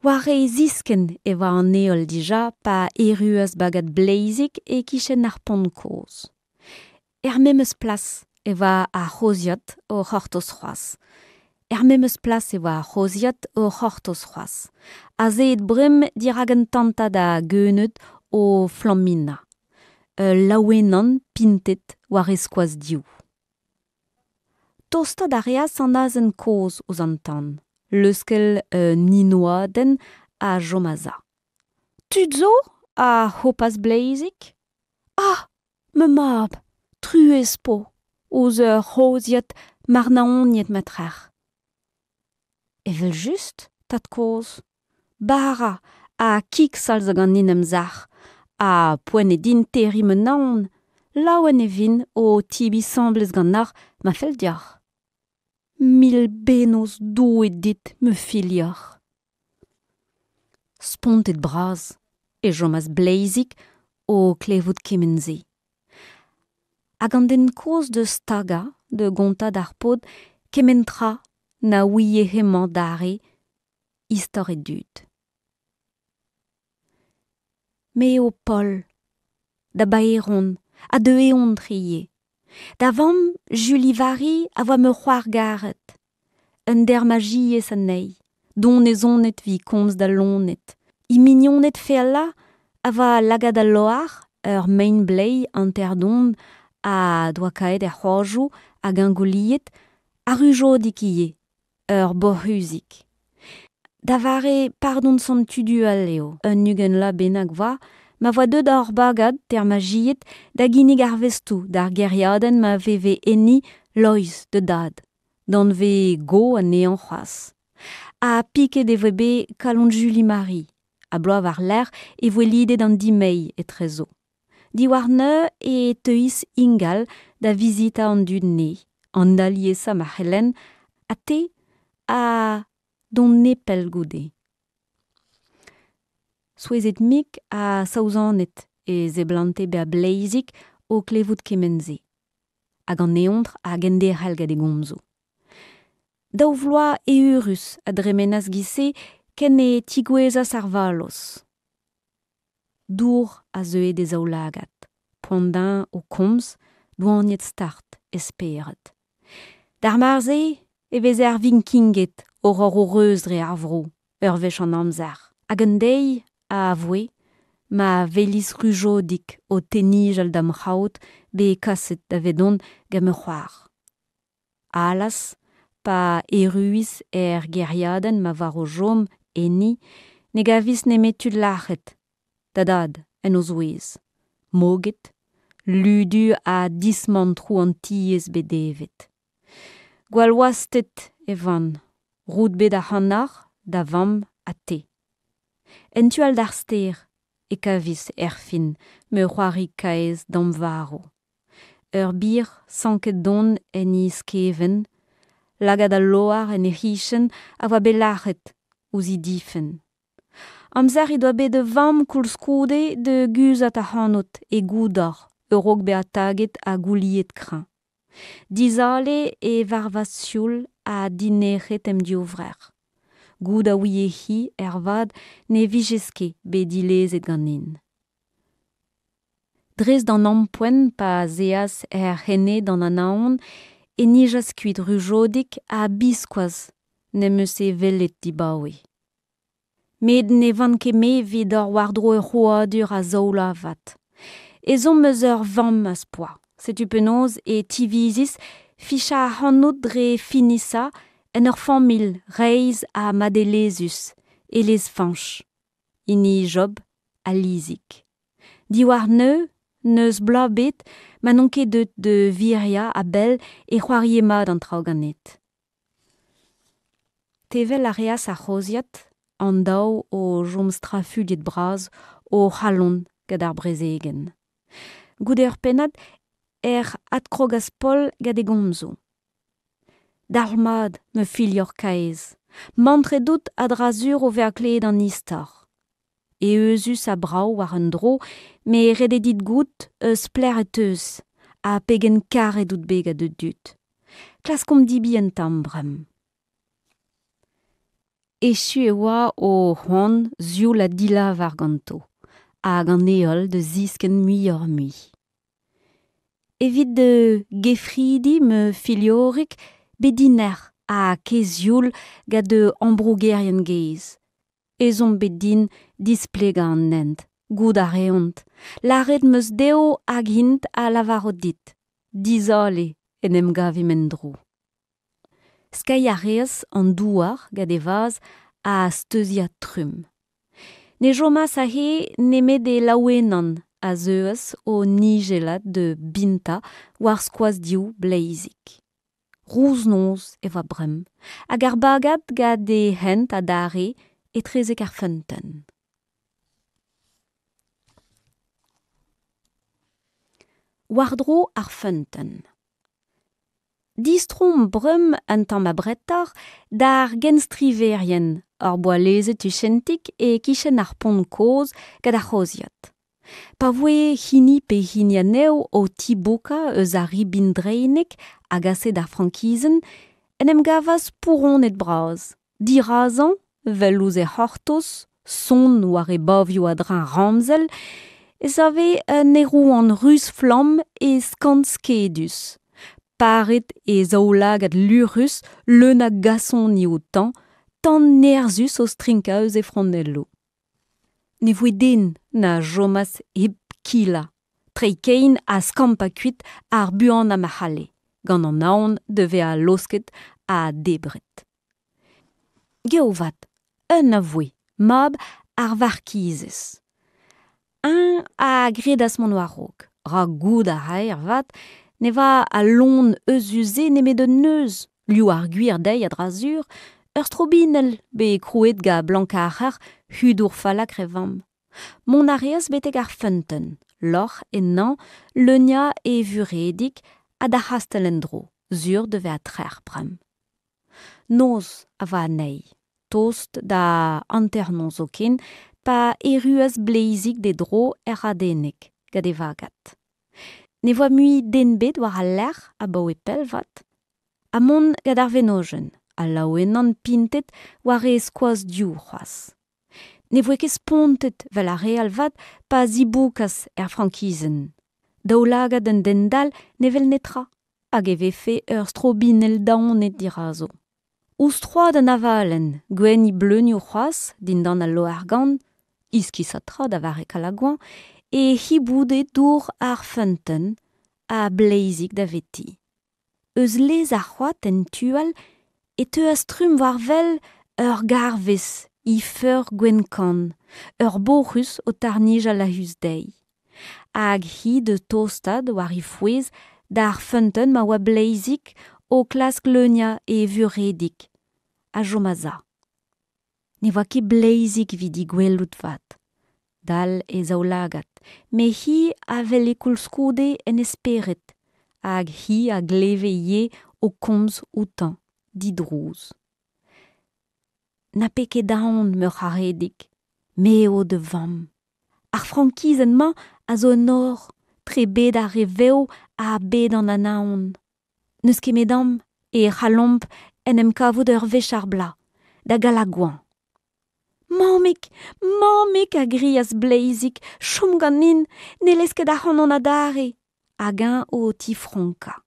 War e ziskenn e oa an heol dija pa erruas bagad Bleizig e-kichen ar pont kozh. Er memes plas e oa ar c'hozhiad o c'hortoz c'hoazh. Er memes plas e oa ar c'hozhiad o c'hortoz c'hoazh, azeet bremañ dirak un tantad a geuneud o flamminañ, ul laouenan pintet war e skoaz div. Tostaat a reas an azen kozh ouzh an tan, leuskel un inoadenn ha chom a-sav. Tud zo? a hopas Bleizig. A! Ma mab, truez 'po ouzh ur c'hozhiad marnaoniet ma trec'h. Evel-just, tad-kozh. Bara ha kig-sall zo ganin em sac'h, ha poent eo din terriñ ma naon. Laouen e vin o tebriñ 'sambles ganeoc'h ma fell deoc'h. Mil bennozh Doue dit, ma filhor. Spontet-bras e chomas Bleizig o klevout kement-se. Hag an den kozh da stagañ da gontañ d'ar paotr kement tra na ouie hemañ dare istor e dud. Me eo Paol, da baeron ha da eontr ivez. Da vamm Juli Vari a oa ma c'hoar garet. Un dermajiez anezhi, donezonet evit komz d'al loened. He mignoned fealañ a oa lagad al loar, ur maen-bleiz hanter-don a doa kaeet er c'hoajoù hag eñ gouliet, ha Rujodig ivez, ur boc'huzig. Da vare pardon Sant Tudual eo, un 20 vloaz bennak 'oa, ma voa deuet hor bagad termajied da ginnig arvestoù d'ar gêriadenn ma veve enni Loeiz, da dad, danvez go anezhañ c'hoazh. Ha piket e voe bet kalon Juli-Mari, ha bloaz war-lerc'h e voe lidet an dimeiñ etrezo. Diwar neuze e teuis ingal da vizitañ an dud-ne, an aliesañ ma c'hellen, ha te ha dont nepell goude. Souezhet-mik ha saouzanet e seblante bezañ Bleizig o klevout kement-se. Hag an eontr a genderc'hel gant e gomzoù. Daou vloaz eürus a dremenas 'giz-se ken e tigouezhas ar vallozh. Dour a zeue d'e zaoulagad, poan-deñ o komz, doaniet-start e spered. D'ar mare-se e veze ar Vikinged o ober o reuz dre ar vro, ur wech an amzer. Hag un deiz a voe ma welis Rujodig o tenijal da'm c'haout bet kaset davedon gant ma c'hoar. Allas, pa erruis er gêriadenn ma oa o chom enni, ne gavis nemet tud lac'het, da dad en o zouez, moged, ludu ha dismantroù an tiez bet devet. Gwall wastet e oan, roud bet ac'hanoc'h, da vamm ha te. En tu all d'ar stêr e kavis erfin ma c'hoari kaezh damvarv. Ur bir sanket don en he skevent, lagad al loar en he c'hichen a oa bet lac'het ouzh he difenn. Amzer he doa bet da vamm koulskoude da guzhat ac'hanout e goudor a-raok bezañ taget ha gouliet kreñv. Dizale e varvas sioul ha dinec'het em divrec'h. Goût a ouie-hi ervat ne vijes ket bet dilezet ganin. Dres d'an ampoent pa 'z eas hec'h ene d'an Anaon e nijas kuit Rujodig ha biskoazh n'em eus e welet dibaoe. Met ne van ket-me evit ober war-dro ur c'hrouadur a zaou vloaz avat. Ezhomm eus ur vamm az poa. Setu penaos e tivizis fichañ ac'hanout dre finisañ en ur familh reizh ha madelezhus e lez Fañch, hini Job ha Lizig. Diwar neuze n'eus bloaz ebet ma n'on ket deuet da wiriañ a-bell e c'hoarie mat an traoù ganit. Tevel a reas ar c'hozhiad, an daou o chom strafuilhet-bras o c'halon gant ar brezegenn. Goude ur pennad ec'h adkrogas Paol gant e gomzoù. Dalc'hmat, ma filhor kaezh, mantret out a-dra-sur o vezañ klevet an istor. Euzhus ha brav war un dro, met ret eo dit goût eus pelec'h e teus ha pegen karet out bet gant da dud. Klaskomp debriñ un tamm bremañ. Echu e oa o c'hoant sioul ha dilavar ganto, hag an heol da ziskenn muioc'h-mui. Evit da gefridi ma filhorig bet dinec'h ha kae sioul gant da ambrougerien gaezh. Ezhomm bet din displegañ an hent, goût a reont. Lâret 'm eus dezho hag int a lavaro dit. Dizale en em gavimp en-dro. Skeiñ a reas an douar gant e vazh ha steuziañ trumm. Ne chomas aze nemet e laouenan a zeuas o nijellat da bintañ war skoaz div bleizig. Rouz-noz e oa bremañ hag ar bagad gant e hent adarre etrezek ar feunteun. War-dro ar feunteun. Distroomp bremañ un tamm abretoc'h d'ar genstriverien hor boa lezet tuchentik e-kichen ar pont kozh gant ar c'hozhiad. Pa voe hini pe hini anezho o tiboukañ eus ar ribin dreinek a gase d'ar frankizenn en em gavas spouronet-bras. Dirazañ, 'vel ouzh e c'hortoz, sonn war e bavioù a-dreñv ramzel, e save un aerouant ruz-flamm e skant skedus, paret e zaoulagad luc'hus leun a gasoni outañ, tan nerzhus o strinkañ eus e fronelloù. Ne voe den na chomas hep kilañ, treiñ kein ha skampañ kuit ar buanañ ma c'halle, gant an aon da vezañ laosket ha debret. Geo 'vat, un a voe, mab ar varkizez. Eñ a gredas mont war-raok, rak goût a rae avat ne oa al loen euzhus-se nemet un neuz, liv ar gwir dezhi a-dra-sur, ur strobinell bet krouet gant Blankac'her, hudour fallakr e vamm. Mont a reas betek ar feunteun, lorc'h ennañ leuniañ e vuredig ha d'ar c'hastell en-dro, sur da vezañ trec'h bremañ. Noz a oa anezhi, tost da hanternoz zoken, pa erruas Bleizig d'e dro er Radeneg gant e vagad. Ne oa mui den ebet war al lec'h abaoe pell 'vat. Ha mont gant ar wenodenn, al laouenan pintet war e skoaz div c'hoazh. Ne voe ket spontet 'vel ar re all 'vat pa ziboukas er frankizenn. Daoulagad un den dall ne wel netra hag e vefe ur strobinell daonet dirazo. Ouzh troad an avalenn, gwenn he bleunioù c'hoazh dindan al loar-gann, iskisat tra da vare kalañ-goañv, e hiboude dour ar feunteun ha Bleizig daveti. Eus lez ar c'hoad en tu all e teuas trumm war-wel ur garvez he feur gwenn-kann, ur boc'hus o tarnijal a-us dezhi. Hag hi da tostaat war he fouez d'ar feunteun ma oa Bleizig o klask leuniañ e vuredig, a chom a-sav. Ne oa ket Bleizig evit he gwelout 'vat, dall e zaoulagad, met hi a wele koulskoude en he spered hag hi a gleve ivez o komz outañ, didrouz. Na pe ket aon, ma c'haredig, me eo da vamm. Ar frankizenn-mañ a zo un nor tre bed ar re vev ha bed an anaon. N'eus ket met amp e c'hallomp en em kavout ur wech ar bloaz, da gala-goañv. Mammig! Mammig! a grias Bleizig, chom ganin, ne lez ket ac'hanon adarre! Hag eñ o tifronkañ.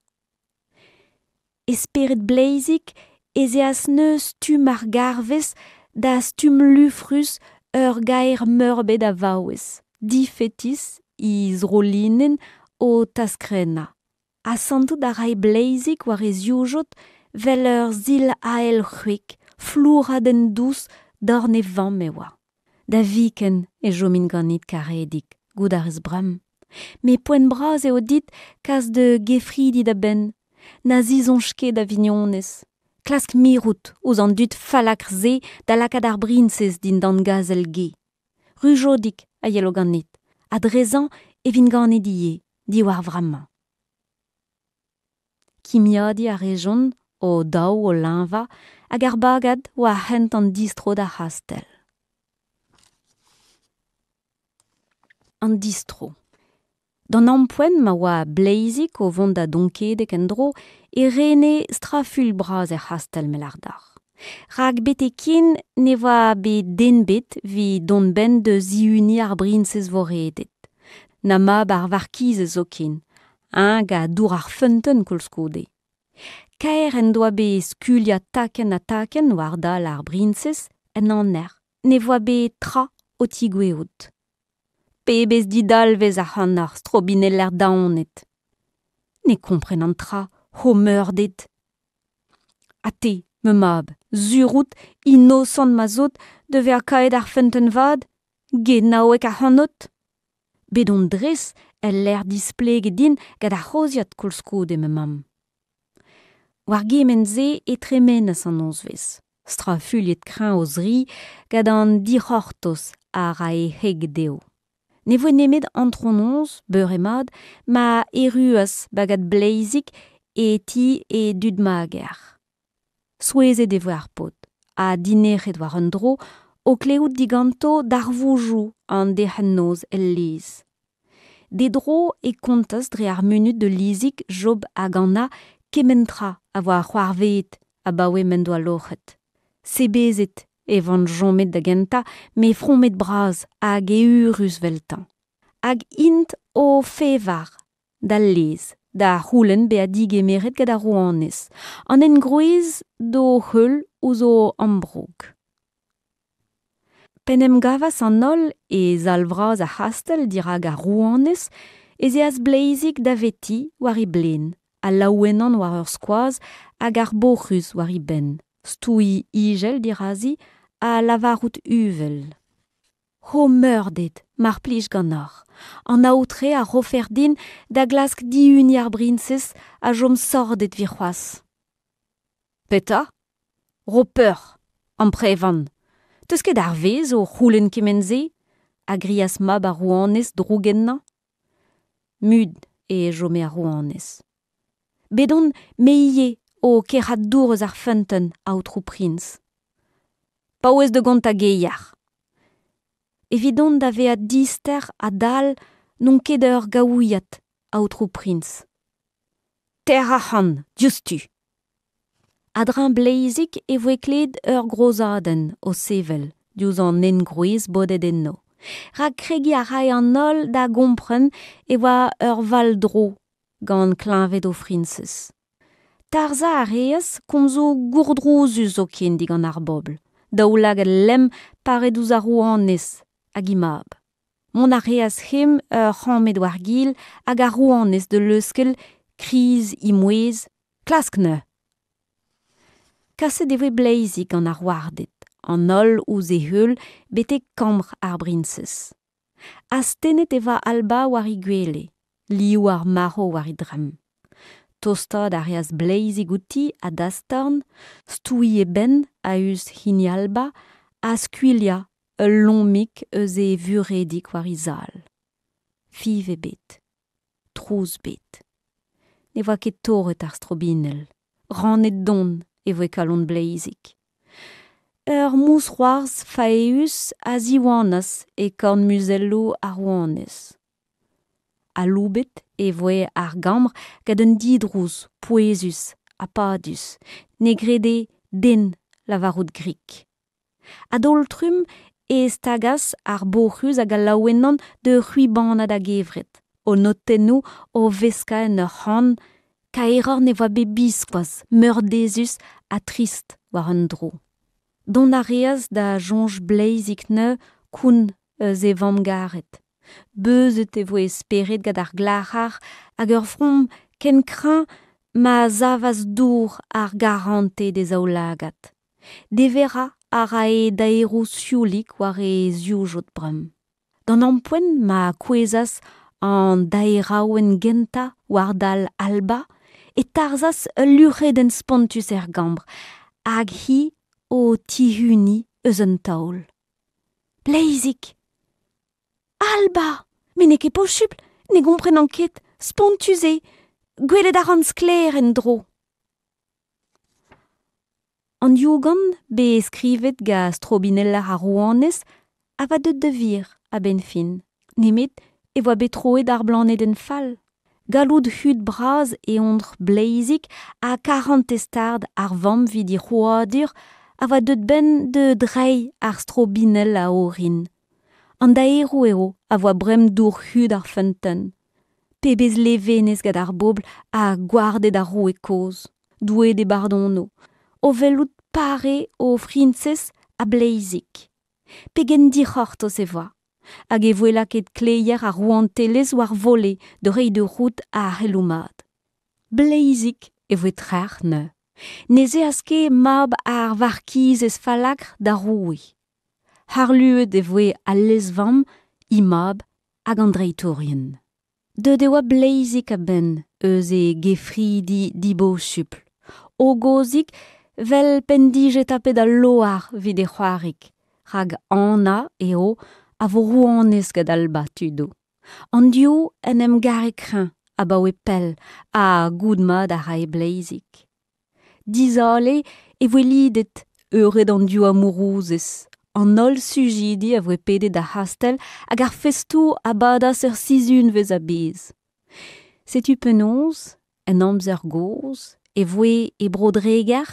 E spered Bleizig ez eas neuze stumm ar garvez da stumm lufrus ur gaer-meurbet a vaouez, difetis he zrolinenn o taskrenañ. Ha santout a rae Bleizig war e zivjod 'vel ur sil-ael c'hwek, flouradenn dous dorn e vamm e oa. Da viken e chomin ganit, karedig, goût a rez bremañ. Met poent bras eo dit kas da gefridi da benn. Na zisoñj ket da vignonez. Klask mirout ouzh an dud fallakr-se da lakaat ar briñsez dindan gazel-ge. Rujodig a yelo ganit, ha drezañ e vin ganit ivez, diwar vremañ. Kimiadiñ a rejont, o-daou o leñvañ, hag ar bagad war hent an distro d'ar c'hastell. An distro. D'an ampoent ma oa Bleizig o vont da Donkedeg en-dro e rene strafuilh bras er c'hastell, me 'lâr deoc'h. Rak betek ken ne oa bet den ebet evit dont 'benn da zihuniñ ar briñsez voredet. Na mab ar varkizez zoken, eñ gant dour ar feunteun koulskoude. Kaer en doa bet skuliañ takenn ha takenn war dal ar briñsez en aner, ne voa bet tra o tigouezhout. Pebezh didalvez ac'hanoc'h, strobineller daonet! Ne komprenan tra, ho meurded! Ha te, ma mab, sur out, inosant ma 'z out, da vezañ kaeet ar feunteun vat, genaoueg ac'hanout? Bet on dres el lec'h displeget din gant ar c'hozhiad koulskoude, ma mamm. War gement-se e tremenas an nozvezh, strafuilhet-kreñv o-zri gant an dic'hortoz a rae heg dezho. Ne voe nemet antronoz, beure-mat, ma erruas bagad Bleizig e ti e dud-mager. Souezhet e voe ar paotr, ha dinec'het war un dro, o klevout diganto darvoudoù an derc'hent-noz el lez. D'e dro e kontas dre ar munud da Lizig, Job hag Anna kement tra a voa c'hoarvezet abaoe m'en doa loc'het. Sebezet e vent chomet da gentañ, met fromet-bras hag eürus 'veltañ. Hag int o-fevar d'al lez da c'houlenn bezañ digemeret gant ar rouanez, an engroez d'o heul ouzh o ambroug. P'en em gavas an holl e sal vras ar c'hastell dirak ar rouanez ez eas Bleizig daveti war he blen, al laouenan war ur skoaz hag ar boc'hruz war e benn, stouiñ ijel dirazi ha lavarout uvel. Ho meurded, mar plij ganeoc'h, an aotre a rofec'h din da glask dihuniñ ar briñsez a chom sordet evit c'hoazh. Petra? Ro peoc'h, amprevan. 'Teus ket ar vezh o c'houlenn kement-se? a grias mab ar rouanez droug ennañ. Mut e chome ar rouanez. Bet on me ivez o kerc'hat dour eus ar feunteun, aotrou priñs. Paouez da gontañ geier. Evidon da vezañ dister ha dall n'on ket ur gaouiad, aotrou priñs. Tec'h ac'hann, diouzhtu! A-dreñv Bleizig e voe klevet ur grozadenn o sevel diouzh an engroez bodet eno, rak kregiñ a rae an holl da gompren e oa ur wall-dro gant kleñved o friñsez. Tarzhañ a reas komzoù gourdrouzus zoken digant ar bobl, daoulagad lemm paret ouzh ar rouanez hag he mab. Mont a reas hemp ur c'hammed war-gil hag ar rouanez da leuskel kriz he mouezh, Klask neuze! Kaset e voe Bleizig gant ar warded, an holl ouzh e heul betek kambr ar briñsez. Astennet e oa Alba war he gwele, liv ar marv war he dremm. Tostaat a reas Bleizig outi a-dastorn, stouiñ e benn a-us hini Alba ha skuilhañ ul lommig eus e vuredig war he zal. Fiñv ebet. Trouz ebet. Ne oa ket torret ar strobinell. Rannet-don e voe kalon Bleizig. Ur mousc'hoarzh faeüs a ziwanas e korn muzelloù ar rouanez. Aloubet e voe ar gambr gant un didrouz pouezus ha padus, ne grede den lavarout grik. A-daol-trumm e stagas ar boc'hruz hag al laouenan da c'hwibanat a-gevret, o notennoù o veskañ en ur c'han kaeroc'h ne voa bet biskoazh, meurdezus ha trist war un dro. Dont a reas da soñj Bleizig neuze koun eus e vamm garet. Beuzet e voe e spered gant ar glac'har hag ur from ken kreñv ma savas dour ar garante d'e zaoulagad. Deverañ a rae daeroù sioulik war e zivjod bremañ. D'an ampoent ma kouezhas an daeraouenn gentañ war dal Alba e tarzhas ul luc'hedenn spontus er gambr hag hi o tihuniñ eus un taol. Bleizig! Alba! Met n'eo ket posupl, ne gomprenan ket, spontus eo, gwelet a ran sklaer en-dro. An diougan bet skrivet gant strobineller ar rouanez a oa deuet da wir a-benn fin, nemet e oa bet troet ar blanedenn fall. Galloud hud bras eontr Bleizig ha karantez start ar vamm evit he c'hrouadur a oa deuet 'benn da dreiñ ar strobinell a orin. An daeroù eo a voa bremañ dour hud ar feunteun. Pebezh levenez gant ar bobl ha gwarded ar roue kozh, Doue d'e bardono, o welout pare o friñsez ha Bleizig. Pegen dic'hortoz e voa, hag e voe lakaet kleier ar rouantelezh war vole da reiñ da c'hoût ar c'heloù mat. Bleizig e voe trec'h neuze. N'ez eas ket mab ar varkizez fallakr da roue. Harluet e voe al lezvamm, he mab hag an dreitourien. Deuet e oa Bleizig a-benn eus e gefridi dibosupl, hogozik 'vel p'en dije tapet al loar evit e c'hoarig, rak Anna eo a vo rouanez gant Alba, tudoù. An div en em gare kreñv abaoe pell ha goût mat a rae Bleizig. Dizale e voe lidet eured an div amourouzez. An holl sujidi a voe pedet d'ar c'hastell hag ar festoù a badas ur sizhunvezh a-bezh. Setu penaos, en amzer gozh, e voe e Bro-Dreger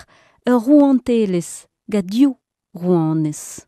ur rouantelezh gant div rouanez.